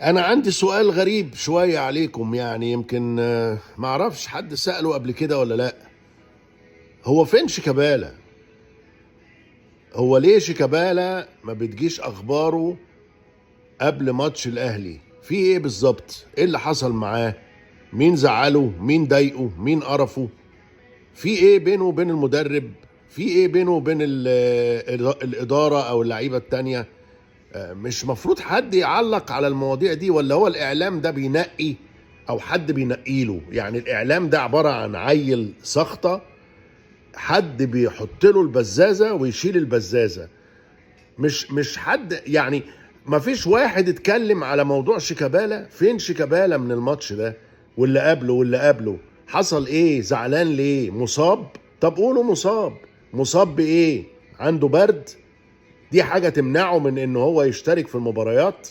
انا عندي سؤال غريب شوية عليكم، يعني يمكن معرفش حد سأله قبل كده ولا لا. هو فين شيكابالا؟ هو ليه شيكابالا ما بتجيش اخباره قبل ماتش الاهلي؟ في ايه بالظبط؟ ايه اللي حصل معاه؟ مين زعله؟ مين ضايقه؟ مين قرفه؟ في ايه بينه وبين المدرب؟ في ايه بينه وبين الادارة او اللعيبة التانية؟ مش مفروض حد يعلق على المواضيع دي؟ ولا هو الاعلام ده بينقي او حد بينقي له؟ يعني الاعلام ده عبارة عن عيل سخطه، حد بيحط له البزازه ويشيل البزازه، مش حد. يعني ما فيش واحد اتكلم على موضوع شيكابالا. فين شيكابالا من الماتش ده واللي قبله واللي قبله؟ حصل ايه؟ زعلان ليه؟ مصاب؟ طب قولوا مصاب. مصاب بايه؟ عنده برد؟ دي حاجة تمنعه من ان هو يشترك في المباريات؟